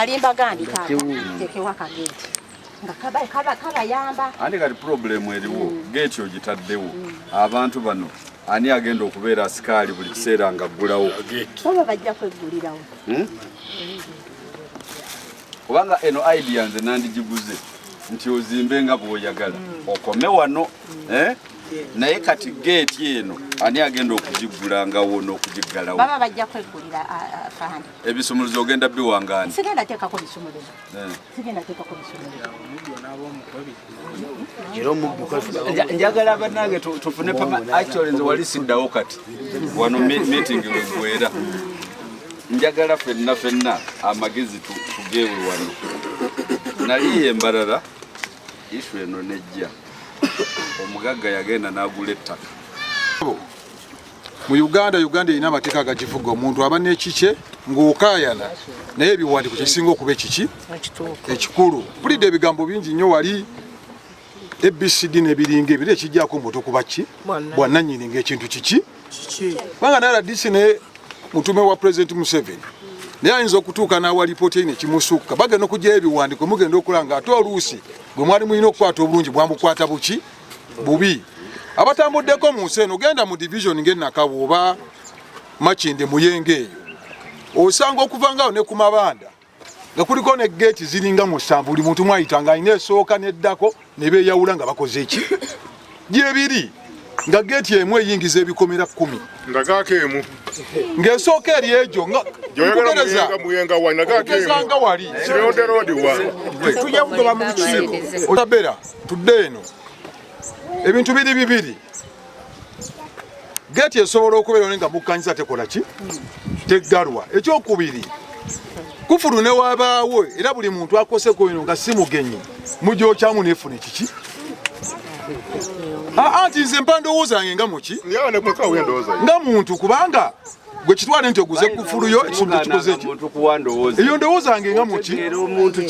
Alimba gandi taata tekewo akageeti nga kabayamba. Anti kati problem eriwo geeti ogitaddewo abantu bano ani agenda okubeera asikaali buli kiseera nga ggulawo? Baba bajja kweggulirawo. Kubanga eno idea nze nandigiguze nti ozimbe nga bw'oyagala okome wano eh? Naye kati geeti eno ani agenda okugiggulangawo n'okugiggalawo? Baba bajja kweggulira fandi. Ebisumuluzo ogenda biwangaani? Sigenda teekako bisumuluzo. Sigenda teekako bisumuluzo. Njagala bannange tufune pama actually nze wali siddawo kati wano meeting wegwera njagala fenna fenna amagezi tugewe wano nali embarara issue eno nejja omugagga yagenda n'agula ettaka mu Uganda. Uganda erina amateeka agagivuga. Omuntu aba n'ekikye ng'okaayana naye ebiwandiiko kyekisinga okuba ekiki ekikulu. Mpulidde ebigambo bingi nnyo wali ABCD n'ebiringa ebiri ekijjako mbu tokuba ki bwannannyini ng'ekintu kiki kubanga naye RDC ne mutume wa President Museveni naye ayinza okutuuka n'awa lipooti eno ekimusukka bagenda okugyayo ebiwandiiko mugenda okulaba nga ate oluusi bwe mwali mulina okukwata obulungi bwamukwata buki bubi. Abatambuddeko mu nsi eno genda mu division ng'enakawa oba Makinde Muyenge eyo osanga okuva ngaawo ne ku mabanda nga kuliko ne geeti ziringa 7 buli muntu mwayita nga alina esooka n'eddako ne beeyawula nga bakoze eki gyebiri nga geeti emu eyingiza ebikomera 10 Ndagaako emu. Ng'esooka eri egyo nga Gyoyagala Muyenga wa ndagaako okugeza emu. Nga wali Kironde Road wa. Tujja kugoba mu lukiiko. Otabera tudde eno ebintu biri bibiri. Geeti esobola okubeera naye nga mukkanyiza tekola ki teggalwa. Ekyokubiri kufulu ne wabaawo era buli muntu akoseko eno nga si mugenyi mugyokyamu nefuna ekiki. Anti nze mpa ndowooza yange nga muki Yawe ne kulekawo endowooza yo. Nga muntu kubanga gwe kitwale nti oguze kufulu yo ekintu kikoze ki Omuntu kuwa ndowooza eyo ndowooza yange nga muki Otegeera omuntu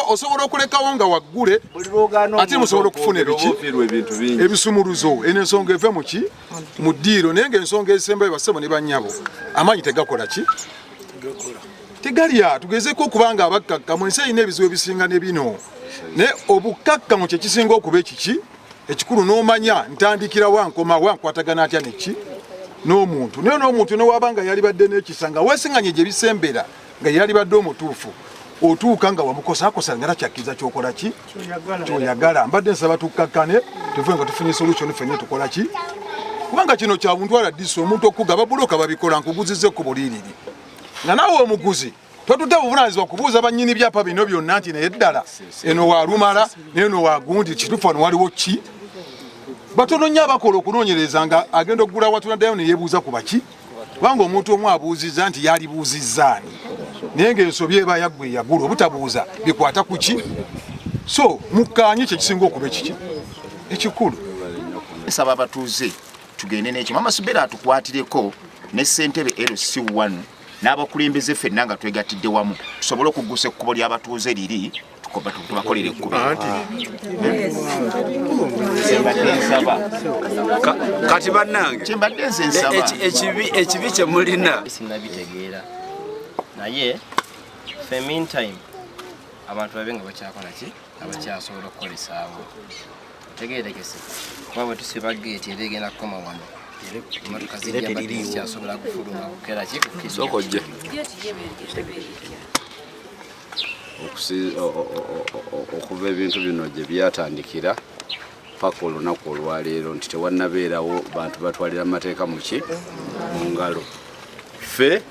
osobola okulekawo nga waggule buli lwogaana ate musobola okufuna omuntu ebiki? ofiirwa ebintu bingi. Ebisumuluzo eno ensonga eve muki mu ddiiro naye ngaensonga ezisembayo bassebo ne bannyabo amaanyi tegakola ki tegalya tugezeko okubanga abakkakkamu ensi erina ebizibu ebisinga ne bino naye obukkakkamu kyekisinga okuba ekiki ekikulu n'omanya ntandikira wa nkoma wa nkwatagana atya neki n'omuntu naye n'omuntu newaba nga yalibadde n'ekisa nga weesinganye gye bisembera nga yalibadde omutuufu otuuka nga wamukosakosa nga takyakkiriza kyokola ki kyoyagala. Mbadde nsaba tukkakkane tuve nga tufunye solution ffenna tukola ki kubanga kino kya buntu aladisi omuntu okugaba buloka babikola nkuguziza ekkubo liiriri nga naawe omuguzi totutte buvunaanyizibwa kubuuza bannyini byapa bino byonna nti naye ddala eno walumala naye eno wagundi kituufu wano waliwo ki batono nnyo abakola okunoonyereza nga agenda okugula watunaddayo neyebuuza ku baki kubanga omuntu omu abuuzizza nti yalibuuzizza ani naye ng'ensobi eba yaggwe eyagula obutabuuza bikwata ku ki so mukkaanye kyekisinga okuba ekiki ekikulu. Nsaba abatuuze tugende n'ekyo Mama Subera atukwatireko ne ssentebe LC1 n'abakulembeze ffenna nga twegattidde wamu tusobole okuggusa ekkubo ly'abatuuze liri tubakolere ekkubo. Kyembadde nsaba. Kati bannange Kyembadde nze nsaba. Ekibi kye mulina Sinabitegeera naye for meantime abantu babe nga bakyakola ki abakyasobola okukolesaawo otegerekese kuba bwe tusiba geeti era egenda kukoma wano emotoka zijja mbadde zikyasobola kufuluma kukera ki kukkirira. Sooka ojje okuva ebintu bino gye byatandikira paka olunaku olwaleero nti tewannabeerawo bantu batwalira mateeka muki mu ngalo. Ffe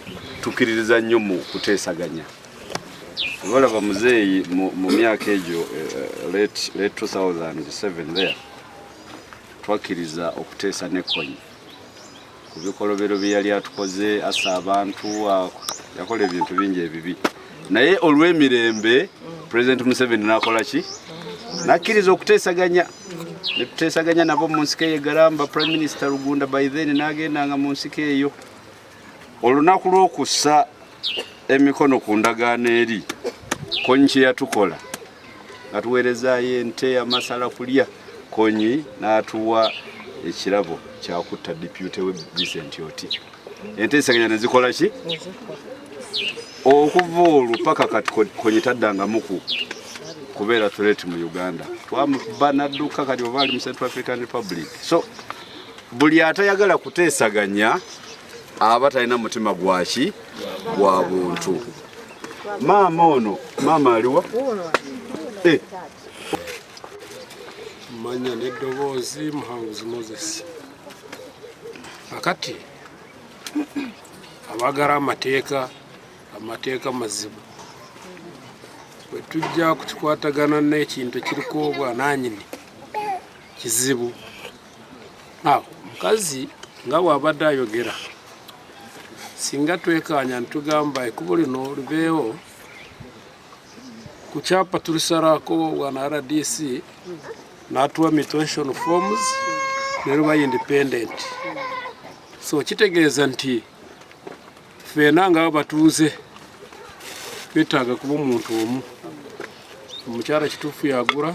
tukkiririza nnyo mu kuteesaganya. Olaba muzeeyi mu myaka egyo late 2007 there twakkiriza okuteesa ne Kony ku bikolobero bye yali atukoze assa abantu yakola ebintu bingi ebibi naye olw'emirembe President Museveni n'akola ki nakkiriza okuteesaganya ne tuteesaganya nabo mu nsiko eyo Garamba. Prime Minister Rugunda by then n'agendanga mu nsiko eyo. Olunaku lw'okussa emikono ku ndagaano eri Kony kye yatukola nga tuweerezaayo ente amasala kulya Kony n'atuwa ekirabo kyakutta deputy we Vincent Oti enteesaganya ne zikola ki. Okuva olwo paka kati Kony taddangamu kubeera threat mu Uganda. Twamuba n'adduka kati oba ali mu Central African Republic. So buli atayagala kuteesaganya aba talina mutima gwaki gwa buntu. Maama ono, maama aliwa? Manya n'eddoboozi Muhanguzi Moses. Akati abagala amateeka, amateeka mazibu. Bwe tujja kukikwatagana n'ekintu ekiriko obwananyini kizibu. Awo omukazi nga bw'abadde ayogera, singa twekanya ntugamba ekkubo lino libeewo ku kyapa tulisalako bwana RDC n'atuwa mutation forms ne luba independent. So kitegeeza nti ffenna nga abatuuze twetaaga kuba omuntu omu. Omukyala kituufu yagula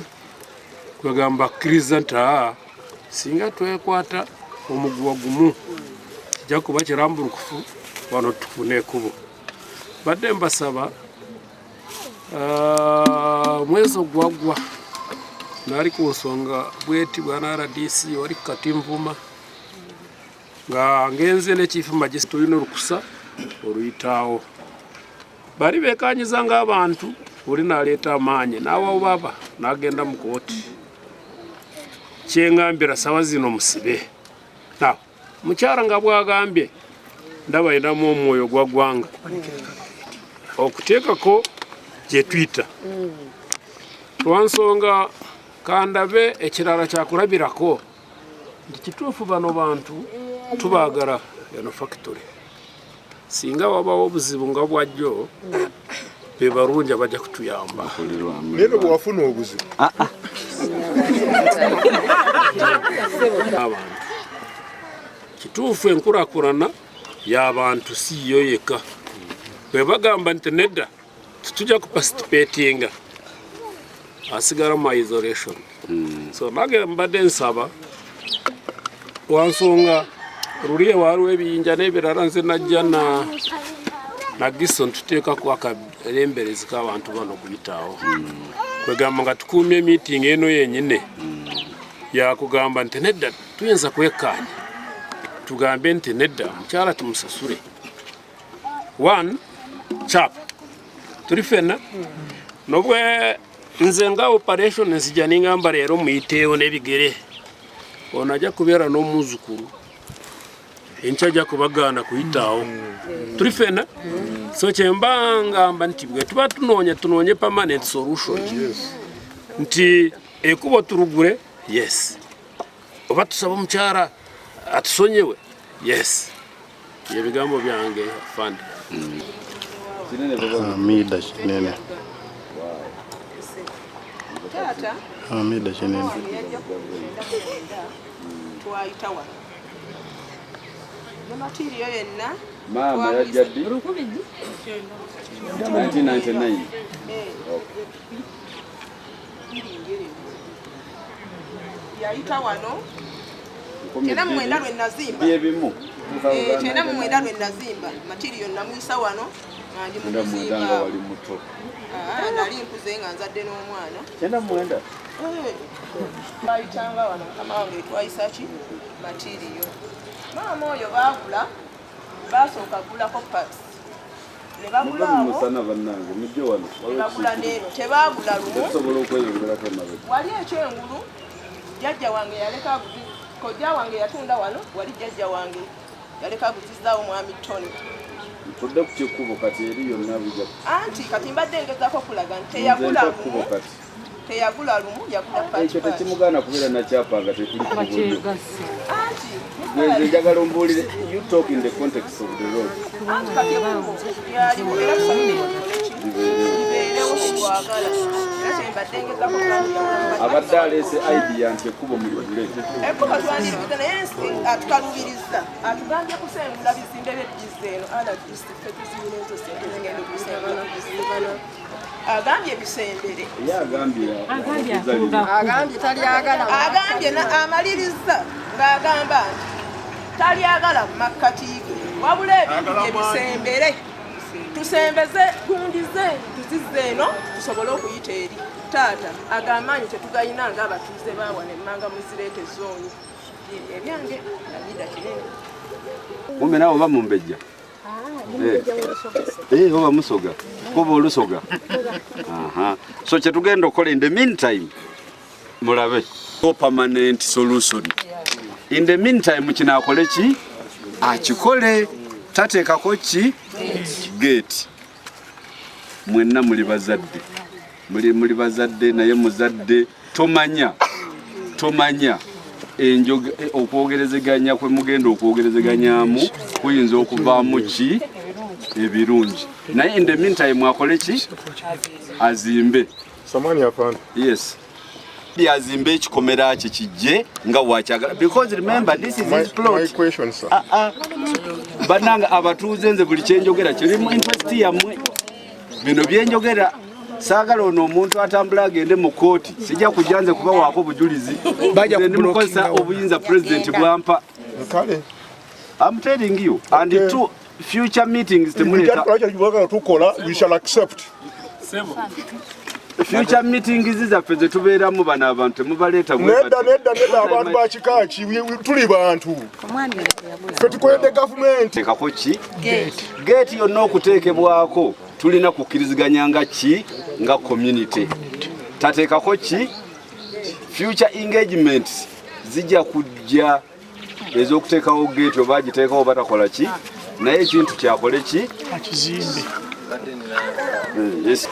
kwegamba akkiriza nti aa singa twekwata omuguwa gumu kijja kuba kirambulukufu wano tufune ekkubo. Badde mbasaba omwezi ogwaggwa nali ku nsonga bweti bwana RDC wali ku Katinvuma nga ngenze ne Chief Magistrate tulina olukusa oluyitaawo. Bali bekanyiza ng'abantu oli n'aleeta amaanyi n'awawo baaba n'agenda mu kooti. Kyengambira sawa zino musibe. Now, mukyala nga bw'agambye ndaba ayinamu omwoyo gwa ggwanga okuteekako gye tuyita. Lwa nsonga kandabe ekirala kyakulabirako nti kituufu bano bantu tubaagala eno factory. Singa wabawo obuzibu nga bwajjo be balungi abajja kutuyamba. Naye bwe wafuna obuzibu abantu kituufu enkulaakulana y'abantu si yo yekka. Bwe bagamba nti nedda titujja kupasitipeetinga asigala mu isolation. So nange mbadde nsaba wansonga luli waliwo ebiyinja n'ebirala nze najja na Gison tuteekako akalemberezi k'abantu bano kuyitaawo. Kwegamba nga tukuumye meeting eno yennyini yakugamba nti nedda tuyinza kwekkaanya tugambe nti nedda mukyala tumusasule. One chap tuli ffenna nobwe nze nga operation nzija ningamba leero muyiteewo n'ebigere ono ajja kubeera n'omuzukulu enkya ajja kubagaana kuyitaawo tuli ffenna. So kyemba ngamba nti bwe tuba tunoonya tunoonye permanent solution nti ekubo turugule yes oba tusaba omukyala atusonyewe yes. Ebigambo byange afande. Amida kinene. Amida kinene. Twayita wano ne matiiriyo yenna. Maama yajja ddi? 1999. Yayita wano 99 lwe nazimba. Byebimu. 99 lwe nazimba matiiriyo namuyisa wano nga ndi mu kuzimba. Wali muto. Nali nkuze nga nzadde n'omwana. 99. Twayitanga wano mukama wange twayisa ki matiiriyo. Maama oyo baagula basooka gulako parts. Ne bagula awo. Musana bannange mujje wano. Ne bagula n'eno tebaagula lumu. Tusobola okweyongerako emabega. Wali ekyengulu jjajja wange yaleka kojja wange yatunda wano wali jjajja wange yaleka aguzizaawo mwami Tony. Tudde ku kikubo kati eri yonna bijja. Anti kati mbadde ngezaako okulaga nti teyagula lumu. Teyagula lumu yagula pati. Ekyo tekimugaana kubeera na kyapa nga tekuli ku bulyo. Anti nze njagala ombuulire, you talk in the context of the road. Anti kati ekkubo lyaliwo era tusabire libeerewo kyetwagala. Era kye mbadde ngezaako okulaga. Abadde aleese idea nti ekkubo muligule. Ekkubo twandiriguze naye atukaluubiriza. Atugambye kusengula bizimbe by'ebbizi eno. RDC ffe tuziyina ezo ssente zigenda okusengula. Agambye bisembere. Ye agambye agambye talyagala. Agambye amaliriza ng'agamba nti talyagala mu makkati ge wabula ebintu bye bisembere. Tusembeze gundize tuzizze eno tusobole okuyita eri. Taata agamaanyi tetugayina ng'abatuuze baawana emmanga muzireete zooni. Ebyange Amida kinene. Kumbe nawe oba mumbejja? Oba musoga kuba olusoga. So kyetugenda okukola in the meantime mulabe permanent solution. In the meantime kino akole ki? Akikole, tateekako ki? Gate. Mwenna muli bazadde, muli bazadde naye muzadde tomanya okwogerezeganya kwe mugenda okwogerezeganyamu kuyinza okuvaamu ki ebirungi. Naye in the meantime akole ki? Azimbe. Samani afande. Yes. Azimbe ekikomera kye kijje nga wakyagala, because remember this is his plot. My question, sir. Bannange abatuuze nze buli kyenjogera kiri mu interest yammwe. Bino byenjogera saagala ono omuntu atambula agende mu kooti, sijja kujja nze kubawaako bujulizi. Nze ndimukozesa obuyinza president bwampa. I'm telling you. And two future meetings temuleta. We shall accept. Future meetings zaffe ze tubeeramu bano abantu temubaleeta. Nedda nedda nedda, abantu ba kika ki, tuli bantu. Ffe tukoledde gavumenti. Teekako ki? Gate yonna okuteekebwako tulina kukkiriziganya nga ki? Nga community. Tateekako ki? Future engagements zijja kujja ez'okuteekawo gate oba agiteekawo batakola ki? Naye ekintu kyakole ki? Akizimbe. Yes.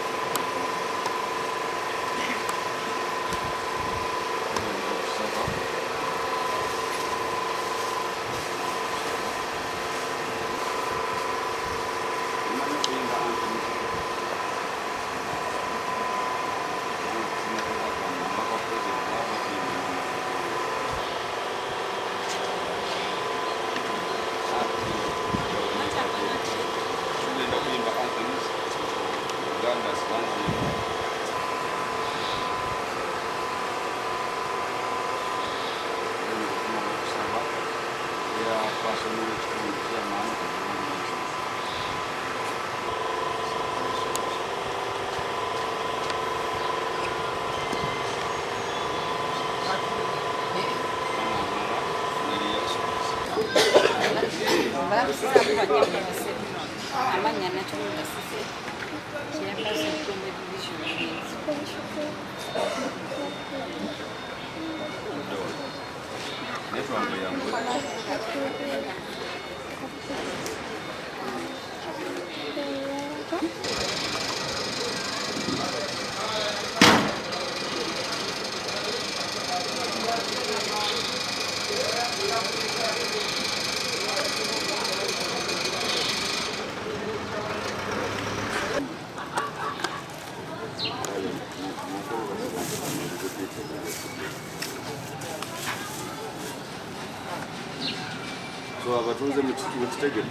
So abatuuze mukitegere.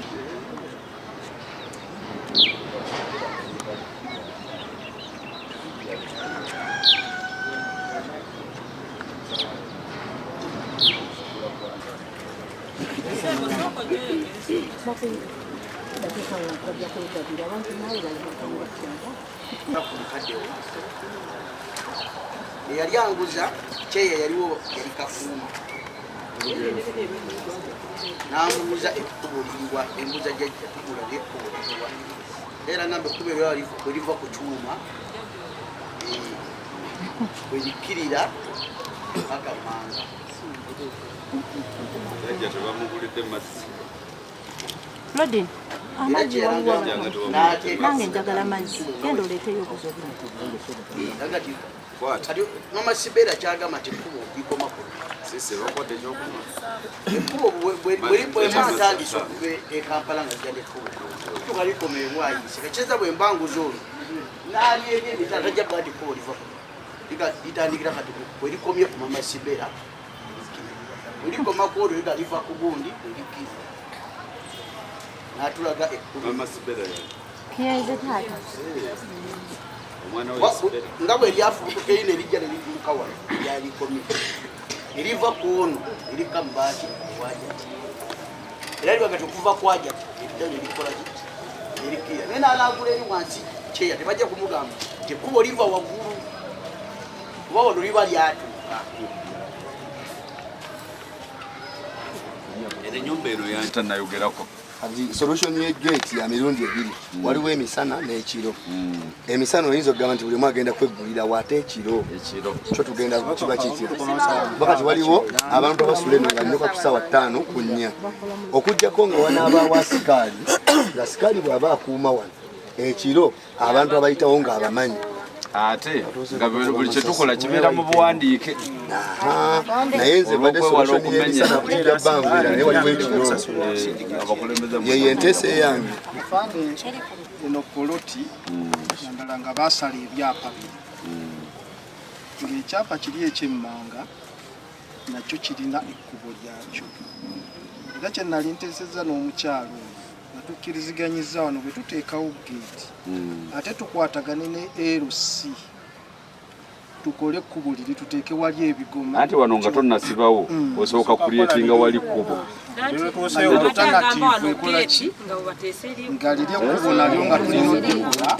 Eyali anguza kyeya yaliwo yali Kafuuma. N'amubuuza ekkubo liriwa, embuuza jjajja tugula ekkubo liriwa. Era ngamba ekkubo eryo bwe liva ku kyuma bwe likkirira paka Mmanga. Jjajja tebamugulidde mazzi. Lodin, amazzi waliwo nange njagala mazzi, genda oleeteyo obuzobu. Kati Mama Sibeera kyagamba nti ekkubo likoma ku ekkubo bwema ntandise okuva e Kampala nga zijja n'ekkubo tuka likoma ebwayise kakyeza bwe mbanguza ono n'ali eri emitala tajja kuba nti ekkubo liva litandikira kati bwe likomye ku Mama Sibeera bwe likoma ku olwo liga liva ku gundi bwe likkirira n'atulaga ekkubo. Mama Sibeera Kiyenze taata. Nga bwe lyafubutuka eri ne lijja ne lidduka wano lyalikomye eriva ku ono erikka mu baati wajati era libaga ti okuva ku Ajati eridda ne likola ki Erikira naye n'alagula eri wansi kyeya tebajja kumugamba nti ekkubo liva waggulu kuba wano liba lyatuuka. Era ennyumba eno yantanayogerako. Kati solution ye gate ya mirundi ebiri, waliwo emisana n'ekiro. Emisana oyinza okugamba nti buli omu agenda kweggulirawo, ate ekiro kyo tugenda kiba kitya? Kuba kati waliwo abantu abasula eno nga nnyuka ku ssaawa 5 ku 4, okuggyako nga wanaabaawo asikaali, nga sikaali bw'aba akuuma wano ekiro abantu abayitawo ng'abamanyi. Ate nga buli kyetukola kibeera mu buwandiike. Naye nze mbadde Olw'okwewala solution okumenya. y'emisana kijja banguyira, naye waliwo ekiro. Abakulembeze Yeyo enteesa eyange. Afande, eno poloti naddala nga baasala ebyapa bino, ng'ekyapa kiri eky'emmanga nakyo kirina ekkubo lyakyo, era kye nali nteesezza n'omukyalo ono nga tukkiriziganyizza wano bwe tuteekawo geeti, ate tukwatagane ne LC tukole ekkubo liri tuteeke wali ebigoma. Anti wano nga tonnasibawo osooka kucreatinga wali kkubo. Alternative ekola ki nga liri ekkubo nalyo nga tulina oddikola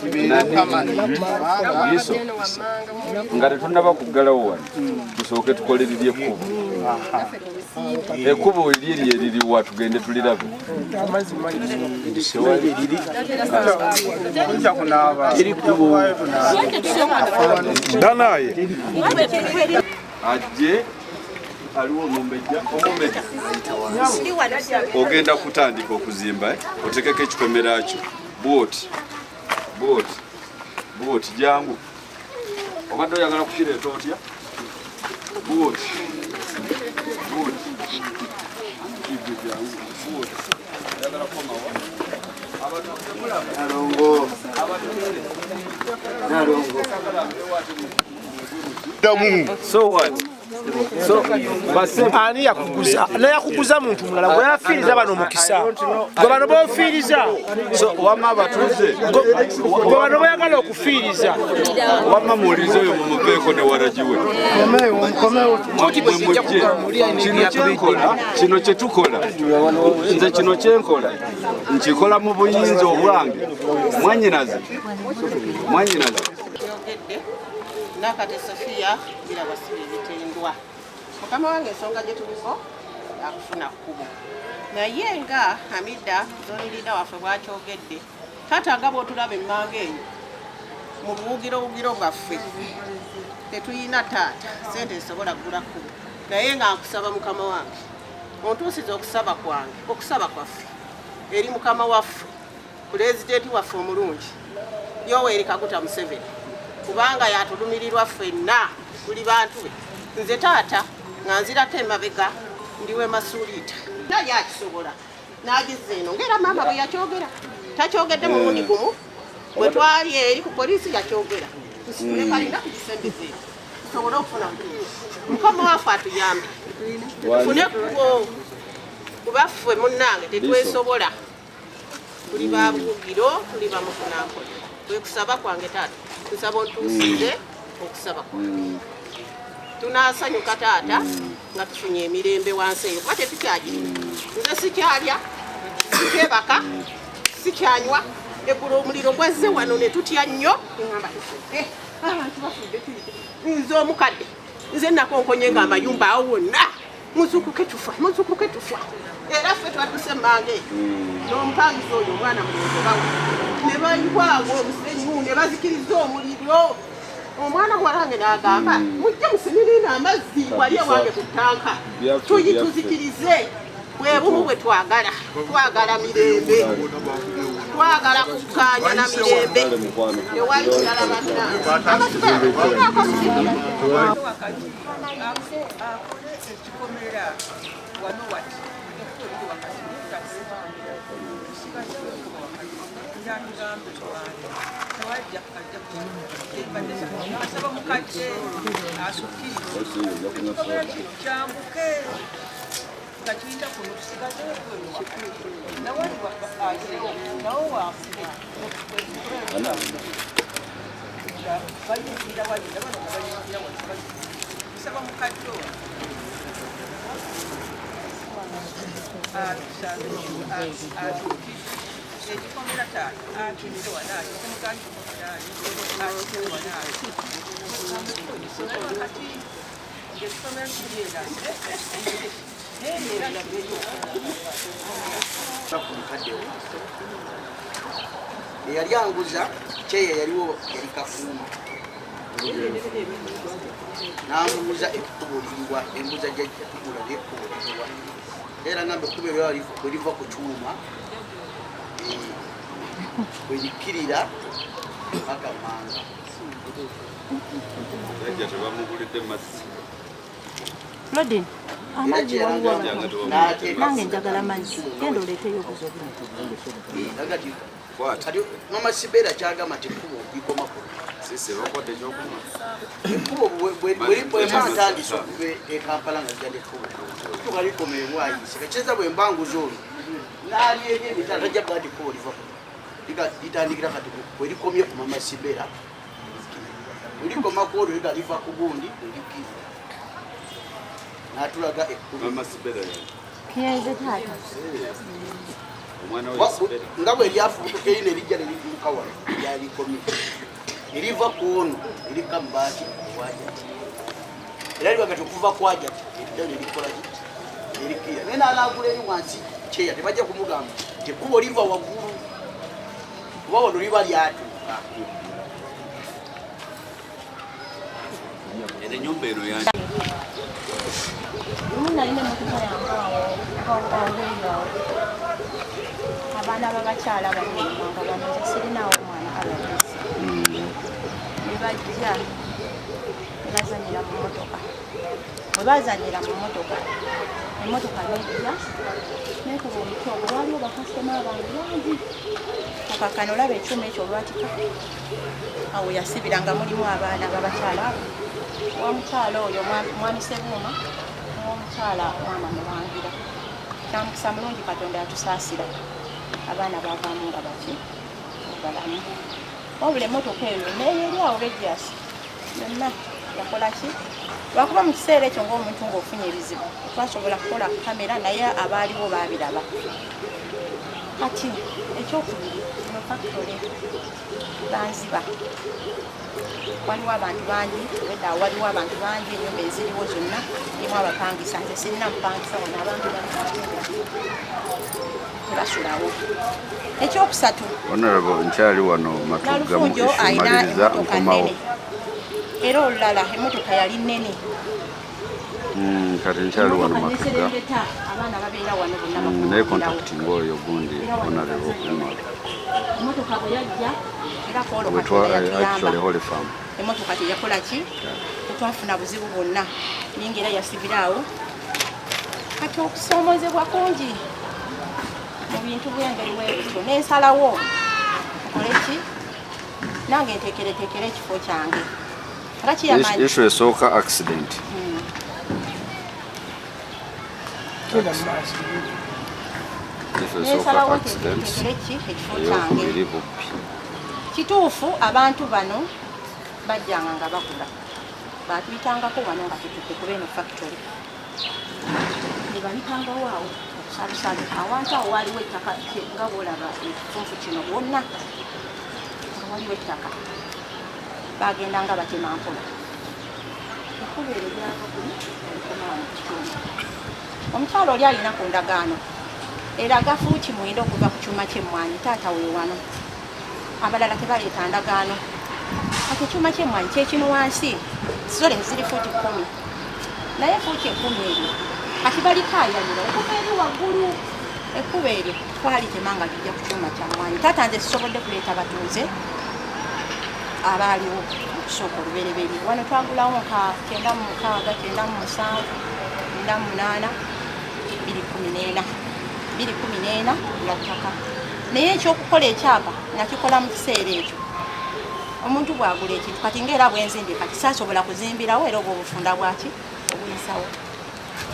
libeere permanent, kubanga Liso nga tetunnaba kuggalawo wano, tusooke tukole liri ekkubo. Ekkubo liri eririwa tugende tulirabe. Tewali eriri. Danaye Ajje aliwo omumbejja. Omumbejja, ogenda kutandika okuzimba, eh? Otekeko ekikomera kyo bwoti bwoti bwoti. Jangu, obadde oyagala kukireeta otya? Bwoti bwoti. Igwe jangu bwoti. Oyagala kukomawa? Abatuuze mulaba. Nalongo. Nalongo. So what? So, Ani yakuguza? Nayakuguza muntu mulala gwe yafiiriza bano omukisa gwe bano bofiiriza. So wamma abatuuze gwe bano boyagala okufiiriza. Wamma muwulirize oyo, mumuveeko ne waragiwe. Mwe mujje kino kyenkola, kino kyetukola. Nze kino kyenkola nkikola mu buyinza obwange. Mwanyinaze, mwanyinaze. Yogedde Nakate Sofiya Birabasiba ebitendwa. Mukama wange, ensonga gye tuliko akufuna kkubo, naye nga Hamida zone leader waffe bwakyogedde, taata, nga bwotulaba emmanga eyo mu buwugirowugiro bwaffe tetuyina taata sente zisobola kugula kkubo, naye nga nkusaba mukama wange ontuusiza okusaba kwange, okusaba kwaffe eri mukama waffe pulezidenti waffe omulungi Yoweri Kaguta Museveni, kubanga yatulumirirwa ffenna tuli bantu be. Nze taata nga nzirako emabega ndiwe Masuliita naye akisobola n'agiza eno ngaera maama bwe yakyogera takyogedde mulundi gumu. Bwe twali eri ku poliisi yakyogera tusitule kalina tugisembeze eno tusobole okufuna. Mukama waffe atuyambe tufune ekkubo, kuba ffe munnange tetwesobola, tuli ba bugiro, tuli bamufunampola. Kwe kusaba kwange taata, nsaba ontuusize okusaba kwange. Tunaasanyuka taata nga tufunye emirembe wansi eyo, kuba tetukyagirina. Nze sikyalya, sikyebaka, sikyanywa. Eggulo omuliro gwazze wano ne tutya nnyo, ŋŋamba tufudde, abantu bafudde, tuyite. Nze omukadde nze nakonkonye nga amayumba awo wonna, muzukuke tufa, muzukuke tufa. Era ffe twadduse emmanga eyo n'omupangisa oyo omwana mulenzi bawe ne bayiwaawo omusenyu ne bazikiriza omuliro. Omwana muwala n'agamba mujje musiniriina amazzi wali ewange ku ttanka tuyituzikirize. Bwe bumu bwe twagala, twagala mirembe, twagala kukkaanya na mirembe, tewali kirala bannange. Akole ekikomera wano wati ekkubo wakati, tusigazewo ekkubo wakati yatugambe bantu tewajja ajja asaba mukadde asukkirize ekikomera kino kyambuke nga kiyita kuno, tusigazewo ekkubo nawali azeewo nawo wambuke nga bayingira wali nabano nga bayingira wali. Nsaba mukadde ono atuukirize. Ekikomera taata akisse wano ati temugaanyi kikomera akisse wano ati kati ng'ekikomera kiri era naye era kireyo. Mukaddewo eyali anguza kyeya yaliwo yali Kafuuma, n'ambuuza ekkubo liriwa, embuuza jjajja tugula n'ekkubo liriwa, era ngamba ekkubo eryo bwe liva ku kyuma bwe likkirira paka Manga. Jjajja tebamugulidde mazzi. Lodin, amazzi waliwo, nange njagala mazzi, genda oleeteyo obuzo. Kati mama Sibeera kyagamba nti ekkubo likoma ku Sisi bakwate ekyokunywa. Ekkubo bwema ntandise okuva e Kampala nga zijja nekkubo tuka likoma ebwayise kakiteeza bwe mbanguza olwo naali eri emitala tajja kugaa nti ekkubo liva litandikira kati bwe likomye ku mama Sibeera, bwe likoma ku olwo liga liva ku gundi bwe likkirira n'atulaga ekkubo. Mama Sibera yani. Kiyenze taata. Omwana we Sibera. Nga bwe lyafubutuka eri nerijja nerituuka wano lyalikomye eriva ku ono erikka mubaati ewajati era libaga ti okuva kwajati eridda nerikola nerikkirira naye nalagula eri wansi kyeya tebajja kumugamba ti ekkubo liva waggulu kuba wano liba lyatuuka. Eno ennyumba eno yange. Lumu nalina emmotoka yange awo awo, abaana b'abakyala bano nga bano, nze sirinawo omwana RDC, ne bajja ne bazanyira mu mmotoka. Bwe bazanyira mu mmotoka, emmotoka nejja nekuba omuti ogwo. Waliwo bakasitoma bange bangi. Okakano olaba ekyuma ekyo olwatika awo yasibira nga mulimu abaana b'abakyala abo, owomukyala oyo mwami Sebuuma n'owomukyala maama Mulangira. Kyamukisa mulungi, Katonda yatusaasira, abaana bavaamu nga baki balamu. Wabula emmotoka eyo yonna eyo eri awo Regius yonna yakola ki, lwakuba mu kiseera ekyo ng'omuntu ng'ofunye ebizibu twasobola kukola kamera, naye abaaliwo baabiraba. Kati ekyokubiri, mu factory banziba, waliwo abantu bangi wedda, waliwo abantu bangi, enyumba eziriwo zonna erimu abapangisa. Nze sirina mupangisa wano, abantu tebasulawo. Ekyokusatu, Honorable, nkyali wano Matugga mu Nalufunjo alina issue, maliriza emmotoka nkomawo. nnene, era olulala emmotoka yali nnene. Kati nkyali wano Emmotoka Matugga. neserengeta, abaana babeera wano bonna Naye bakuumirawo. contacting oyo gundi Honorable Umar. Emmotoka bwe yajja era kwolwo Wetwa Katonda yatuyamba. actually Holy Farm. Emmotoka teyakola ki, tetwafuna buzibu bwonna, ninga era yasibira awo. Kati okusoomozebwa kungi mu bintu bwengeri bwebityo, nensalawo nkole ki, nange nteekereteekere ekifo kyange nga kiyamaanyi. Issue esooka, accident. Issue esooka, Nensalawo accident. nteekereteekere ki ekifo kyange. Eyokubiri, bubbi. Kituufu, abantu bano bajjanga nga bagula, batuyitangako wano nga tutudde kuba eno factory, ne bayitangawo awo obusalusalo. Awantu awo waliwo ettaka nga bwolaba ekifunfu kino wonna nga waliwo ettaka, bagenda nga batema mpola. Ekkubo eryo lyava kuli olikomawo mu kitundu. Omukyalo oli alina ku ndagaano eraga fuuti 9 okuva ku kyuma ky'emmwanyi. Taata weewano, abalala tebaleeta ndagaano. Kati ekyuma ky'emmwanyi kyekino wansi sole ziri fuuti 10, naye fuuti 10 eryo kati balikaayanira okuva eri waggulu. Ekkubo eryo twalitema nga lijja ku kyuma kya mmwanyi. Taata, nze sisobodde kuleeta batuuze abaaliwo okusooka olubereberye. Wano twagulawo nka 96, 97, 98, 214, 214 lwa ttaka. Naye ekyokukola ekyapa nakikola mu kiseera ekyo. Omuntu bw'agula ekintu kati ngaera bwenzimbye, kati saasobola kuzimbirawo, era obwo obufunda bwaki obuyisawo.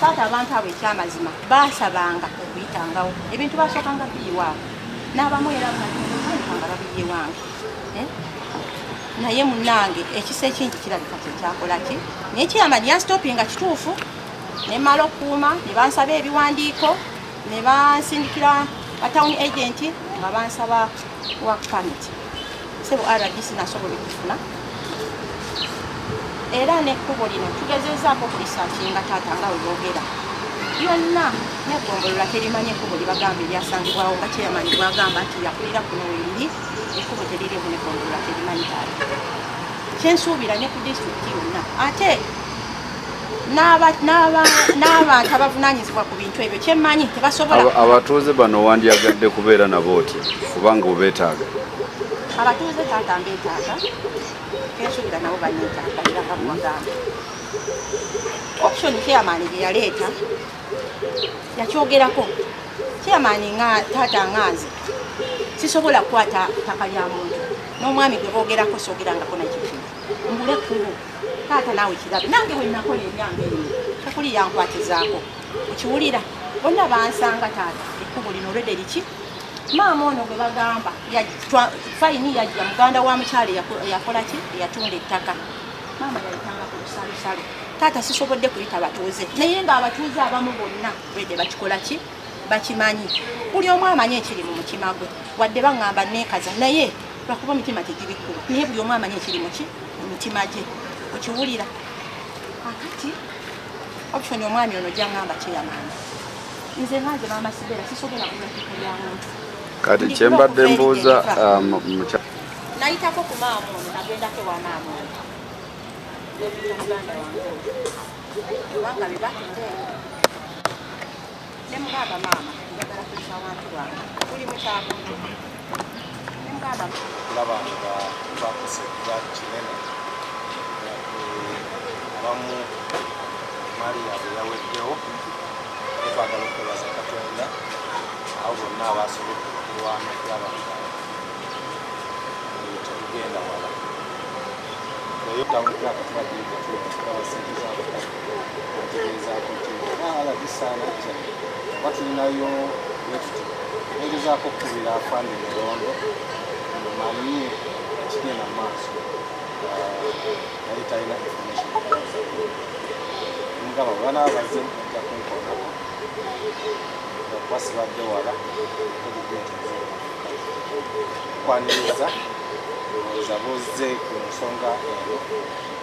Taata, abantu abo ekyamazima baasabanga okuyitangawo, ebintu basookanga biyiwaawo n'abamu, era batandikanga babiye wange. Eh? Naye munange ekisa ekingi kirabika kyekyakola ki, naye kiyamani yastoppinga kituufu. Nemala okukuuma ne bansaba ebiwandiiko ne bansindikira ba town agent. Nga bansaba work permit, sebo RDC, nasobola okufuna. Era n'ekkubo lino tugezezaako okulisearchinga, taata, nga bwe boogera yonna negombolola terimanyi ekkubo lyebagamba eryasangibwawo, nga chairman bwagamba nti yakulira kuno weriri. Ekkubo teririmu, negombolola terimanyi, taata. Kyensuubira ne ku disitulikiti yonna, ate n'abantu abavunanyizibwa ku bintu ebyo, kyemmanyi tebasobola. Abatuuze bano wandyagadde kubeera nabo otya, kubanga obeetaaga? Abatuuze, taata, mbeetaaga. Kensuubira nabo baneetaaga. Era nga bwewagamba, option chairman gye yaleeta yakyogerako chairman, nga taata, nga nze sisobola kukwata ttaka lya muntu n'omwami gwe boogerako, soogerangako nakyo kintu ngule ekkubo. Taata, naawe kirabe, nange bwe nakola ebyange ebyo tekuli yankwatizaako. Okiwulira, bonna bansanga, taata, ekkubo lino olwedde liki. Maama ono gwe bagamba fine yajja muganda wa mukyalo eyakola ki, eyatunda ettaka. Maama yayitanga ku lusalosalo. Taata, sisobodde kuyita batuuze, naye ng'abatuuze abamu bonna lwedde bakikola ki, bakimanyi. Buli omu amanyi ekiri mu mutima gwe. Wadde baŋŋamba neekaza, naye lwakuba emitima tegibikkula, naye buli omu amanyi ekiri muki mu mitima gye. Okiwulira, akati option omwami ono gyaŋŋamba kyeyamaanyi, nze nga nze maama Sibeera sisobola kugula ttaka lya muntu. Kati kyembadde mbuuza, Nayitako ku maama ono, nagendako ewa maama ono muganda wange oyo, kubanga be batunda eno. Nemugamba, "Maama, njagala kuyisa wantu wange buli mukyabuntu." Nemugamba Kulaba nga twakoseddwa kinene, abamu maali yaabwe yaweddewo, naye twagala okwebaza Katonda abo bonna abasobodde okulwana okulaba nga tetugenda wala. Eyo town clerk tubadde nga tubawa sente z'abakadde, ategeezaako nti aladisaana ajja oba tulinayo bwetuti. Nengezaako okukubira afande Mulondo manye ekigenda mu maaso, naye talina information. Mugamba bwe banaaba bazze bajja kunkoonako, kuba sibadde wala. Kwaniriza, ndowooza bozze ku nsonga eno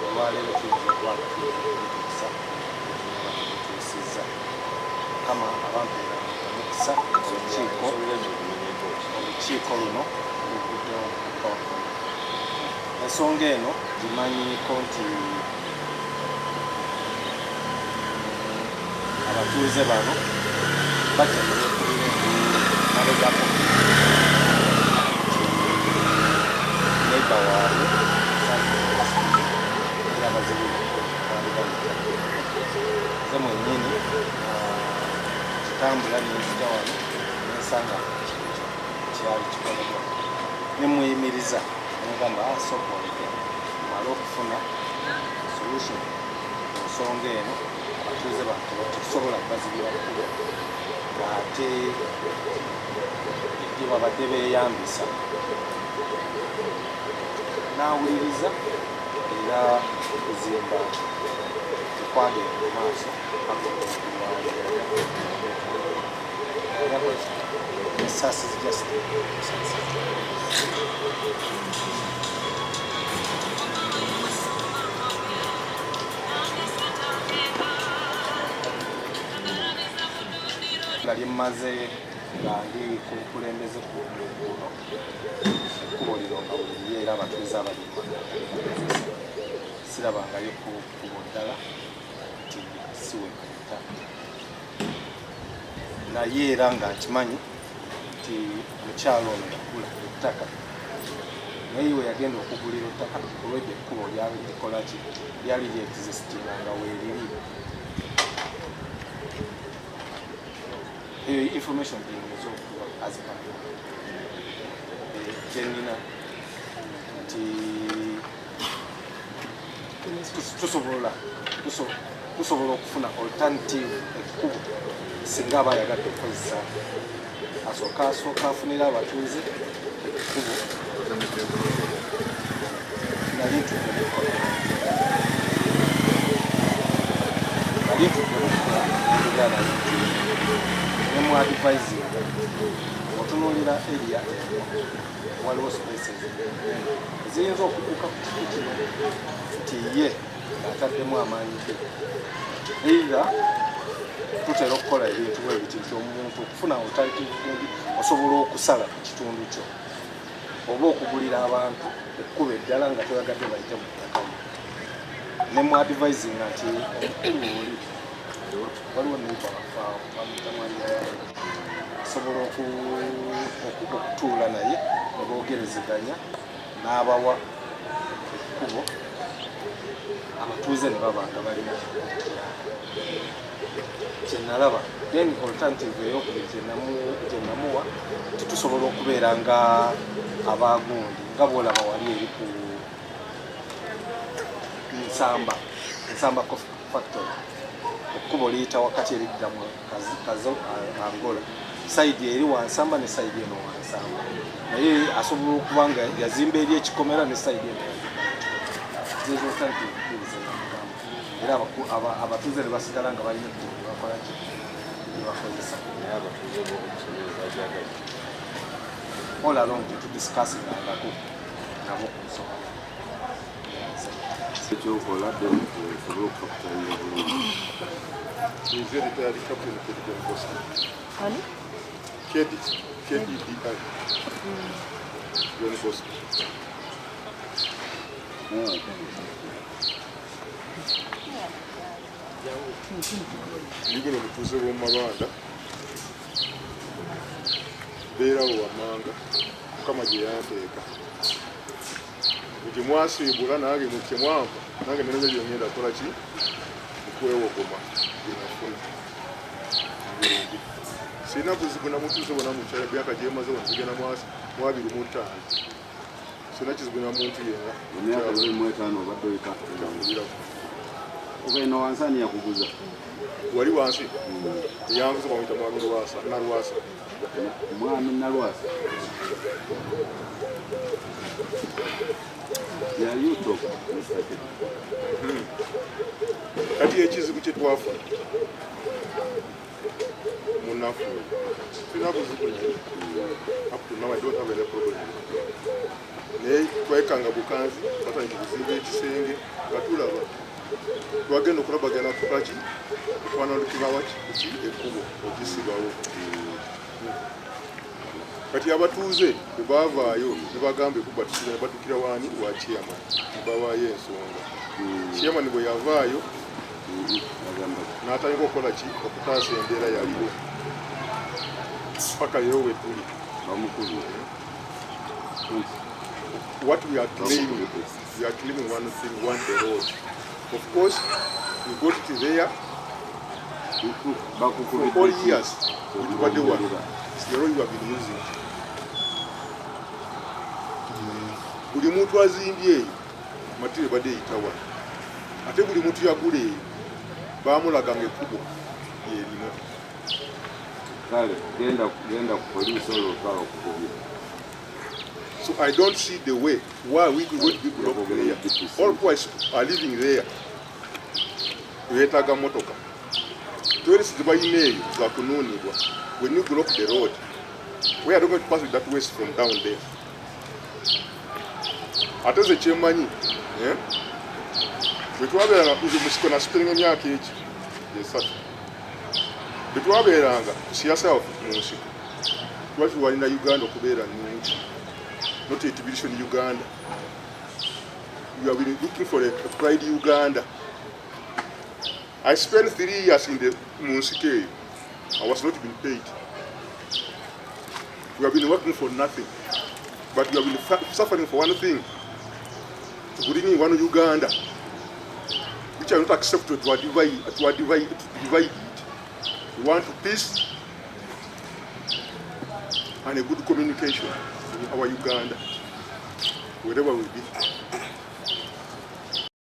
olwaleero, tuyinza okuba nga tuyinza okubituusa tunaba tubituusizza. Mukama abampeera omukisa. Olukiiko luno luguddewo mutono. Ensonga eno gimanyiiko nti abatuuze bano bajja nebekubira mabegako neighbour waabwe era bazibira baali bayita. Nze mwennyini kitambula nenzija wano nensanga kintu kyali kikolebwa, nemuyimiriza nemugamba, "Sooka oleke male okufuna solution ku nsonga eno. Abatuuze bantu tetusobola kubazibira kkubo ng'ate gye babadde beeyambisa." N'awuliriza, era okuzimba tekwagenda mu maaso paka olwaleero. Esasi just nga lyemmaze nga ndi ku bukulembeze ku luno ekkubo lino nga weliri, era abatuuze abali sirabangayo ku kkubo ddala nti si we bayita. Naye era nga nkimanyi nti mukyalo ono yagula ettaka, naye we yagenda okugulira ettaka olwedde ekkubo lyali likolaki, lyali lyexistinga nga weeriri. Eyo information gyenyinza okuwa as per gyenina nti tusobola okufuna alternative ekkubo singa aba ayagadde okukozesa, asooka afunira abatuuze ekkubo. Nali ntudde mukola, nali ntudde mukola njogera naye nti nemu advising Bw'otunuulira area eno, waliwo spaces eziyinza okutuuka ku kifo kino nti ye ng'ataddemu amaanyi ge. Either tutera okukola ebintu bwe biti nti omuntu okufuna alternative gundi, osobola okusala ku kitundu kyo oba okugulira abantu ekkubo eddala nga toyagadde bayite mu ttaka lyo. Ne mu advisinga nti omukulu oli waliwo neighbor wafaawo bamuyita mwami, asobola okutuula naye ne boogerezeganya n'abawa ekkubo, abatuuze ne baba nga balina kyenalaba. Then alternative eyokubiri gyenamuwa, titusobola okubeera nga abagundi nga bwolaba wali eri ku Nsamba, Nsamba Coffee Factory, ekkubo liyita wakati eridda mu Kazo Angola, side eri wansamba ne side eno wansamba, naye asobola okuba nga yazimba eri ekikomera ne side eno zezo alternative bbiri zenamugamba, era abatuuze ne basigala nga balina ekkubo lyebakola ki, lyebakozesa. Naye abatuuze bokusomereza gyagala. All along tetudiscussingangako nabo ku nsonga. Ekyokola osobole okufakutalira bulungi. Nze retired Captain Kedi John Bosco. Ani? Kedi, KEDI. John Bosco. Ndi guno mutuuze w'omu Mabanda, mbeerawo wammanga Mukama gye yanteeka. Gye mwasiibula nange mu kye mwampa, nange nenoonya bye ngenda kukola ki mukwewogoma bye nafuna. Ngende. Sirina buzibu na mutuuze wonna mu kyalo, emyaka gye maze wano zigenda mu 25. Sirina kizibu na muntu yenna. Emyaka 25 obadde oyita Tambulirako. Ogenda wansi, ani yakuguza? Wali wansi eyanguza bamuyita Mwami Lwasa, Nalwasa. Mwami Nalwasa yayuto. Kati ekizibu kye twafuna, munafu sirina buzibu naye, up to now I don't have any problem, naye twekanga bukanzi batandika kuzimba ekisenge nga tulaba twagenda okulabagana kukolaki okwanalukibwa ki ekkubo ogisibawo. Kati abatuuze bwe baavaayo ne bagamba ekuba tusiba, ne baddukira waani wa chairman ne bawaayo ensonga. Chairman bwe yavaayo n'atandika okukola ki, okutaasa embeera yaliwo paka leero we tuli. Bamukulu. What we are claiming, we are claiming one thing, one, the road. Of course we got it there for all years. Tubadde wano, it's the road we have been using. Buli muntu azimbye eyo material badde eyita wano, ate buli muntu yagula eyo bamulaganga ekkubo lyerino. Kale genda, genda ku poliisi olwo otwala okukubye. So I don't see the way why we could going to be blocked there. All people are living there. Beetaaga motoka. Toilets zebalina eyo zakunuunibwa. When you block the road, we are not going to pass with that waste from down there. Ate ze kyemmanyi, eh? Bwe twabeeranga nze musiko nasiperinga emyaka egi 3, bwe twabeeranga ku siyasa waffe mu nsiko, tuba tulwanira Uganda okubeera nnungi, not a division Uganda. We have been looking for a pride Uganda. I spent 3 years in the mu nsiko eyo. I was not been paid. We have been working for nothing, but we have been suffering for one thing, to bring in one Uganda, which I not accept to divide it. We want peace and a good communication in our Uganda, wherever we be.